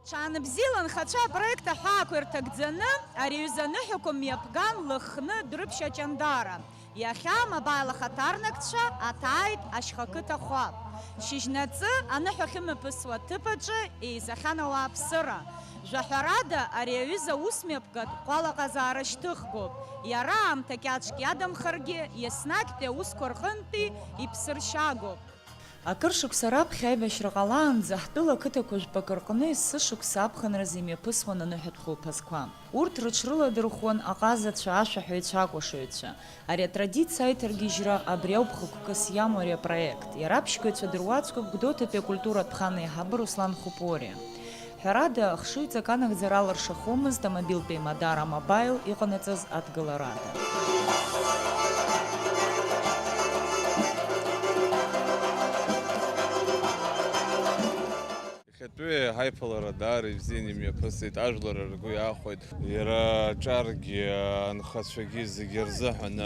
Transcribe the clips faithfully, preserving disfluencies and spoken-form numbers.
Ҽаанбзиала анхацәа апроект аҳәаақәа ирҭагӡаны, ари аҩыза аныҳәақәа мҩаԥган Лыхны, Дәрыԥшь, Аҷандара. Иахьа амобаил ахаҭарнакцәа аҭааит ашьха қыҭа хәа. Шьыжьнаҵы аныҳәа ахьымҩаԥысуа аҭыԥ аҿы еизахьан ауааԥсыра. Жәаҳәарада, ари аҩыза аус мҩаԥгатә ҟәалаҟазаара шьҭыхгоуп. Иара аамҭа кьаҿк иадамхаргьы, еснагьтәи аусқәа рҟынтәи иԥсыршьагоуп. Акыр шықәса раԥхьа аибашьра ҟалаанӡа ҳтәыла ақыҭақәа жәпакы рҟны есышықәса аԥхынразы имҩаԥысуан аныҳәатә хәылԥазқәа. Урҭ рыҽрыладырхәуан аҟазацәа, ашәаҳәаҩцәа, акәашаҩцәа. Ари атрадициа аиҭаргьежьра абри ауп хықәкыс иамоу ари апроект. Иара аԥшьгаҩцәа дыруаӡәкуп Гәдоуҭатәи акультуратә хан аиҳабы Руслан Хупориа. Ҳәарада, хшыҩҵак анагӡара алыршахомызт амобилтә еимадара А-Мобаил иҟанаҵаз адгыларада. Иахьатәи ҳаиԥылара даара ибзианы имҩаԥысит, ажәлар ргәы иахәеит. Иара аҿаргьы, анхацәагьы зегьы рзыҳәан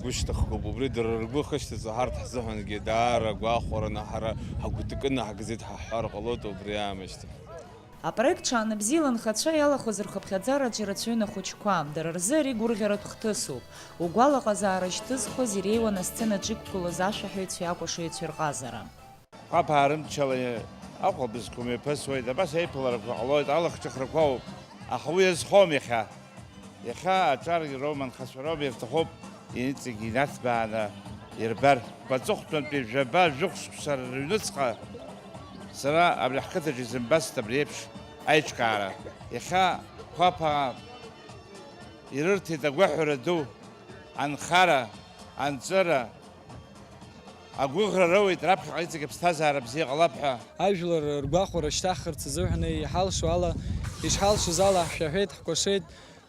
гәышьҭыхгоуп. Убри дара ргәы ахьышьҭыҵуа ҳарҭ ҳзыҳәангьы даара гәахәараны ҳара ҳагәҭакы наҳгӡеит ҳәа ҳҳәар ҟалоит убри аамышьҭахь. Апроект Ҽаанбзиала анхацәа иалахәыз рхыԥхьаӡараҿы ирацәаҩын ахәыҷқәа. Дара рзы ари гәырӷьаратә хҭысуп. Угәалаҟазаара шьҭызхуаз иреиуан асценаҿ иқәгылоз ашәаҳәаҩцәеи акәашаҩцәеи рҟазара. Қәаԥаа рымчала ахәылԥазқәа мҩаԥысуеит, абас аиԥыларақәа ҟалоит, алахҿыхрақәа ыҟоуп, аха уи азхом иахьа. Иахьа аҿар ироума, анхацәа роума ирҭахуп, иҵегь инарҭбааны ирбар. Аҵыхәтәантәи жәаба-жәохә шықәса рыҩнуҵҟа сара абри ҳқыҭаҿы изымбацт абри еиԥш аиҿкаара. Иахьа Қәаԥаа ирырҭеит агәаҳәара ду, анхара, анҵыра, агәыӷра роуеит, раԥхьаҟа иҵегь аԥсҭазаара бзиа ҟалап ҳәа. Ажәлар ргәахәара шьҭаҳхырц азыҳәан иҳалшо ала, ишҳалшоз ала ҳшәаҳәеит, ҳкәашеит.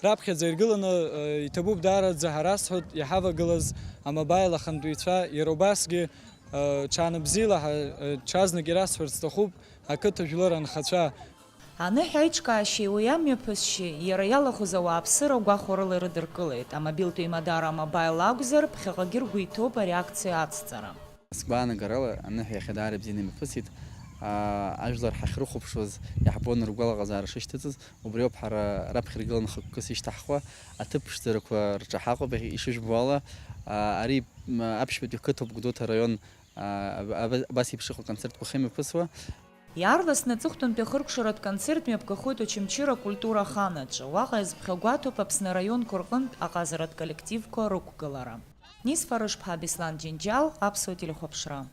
Раԥхьаӡа иргыланы, э, иҭабуп даараӡа ҳара, сҳәоит, иҳавагылаз амобаил ахантәаҩцәа, иара убасгьы, э, ҽаанбзиала ҳа, э, ҽазнык ирасҳәарц сҭахуп, ақыҭа жәлар анхацәа. Аныҳәа аиҿкаашьеи уи амҩаԥысшьеи иара иалахәыз ауааԥсыра гәахәарыла ирыдыркылеит. Амобилтә еимадара А-Мобаил акәзар, ԥхьаҟагьы ргәы иҭоуп ари акциа ацҵара. Сгәаанагарала, аныҳәа иахьа даара ибзианы имҩаԥысит. Аа, ажәлар ҳахьрыхәаԥшуаз иаҳбон ргәалаҟазаара шышьҭыҵыз, убриоуп ҳара раԥхьа иргыланы хықәкыс ишьҭаҳхуа. Аҭыԥ ԥшӡарақәа рҿы ҳаҟоуп, иахьа ишыжәбо ала. Аа, ари, м, аԥшьбатәи қыҭоуп, Гәдоуҭа араион, аа, аб-, аб-, абас еиԥш иҟоу аконцертқәа ахьымҩаԥысуа. Иаарласны аҵыхәтәантәи ахыркәшаратә концерт мҩаԥгахоит Очамчыра акультура ахан аҿы. Уаҟа иазԥхьагәаҭоуп Аԥсны араионқәа рҟынтә аҟазаратә коллективқәа рықәгылара. Нисфа Рышԥҳа, Беслан Џьынџьал, Аԥсуа телехәаԥшра.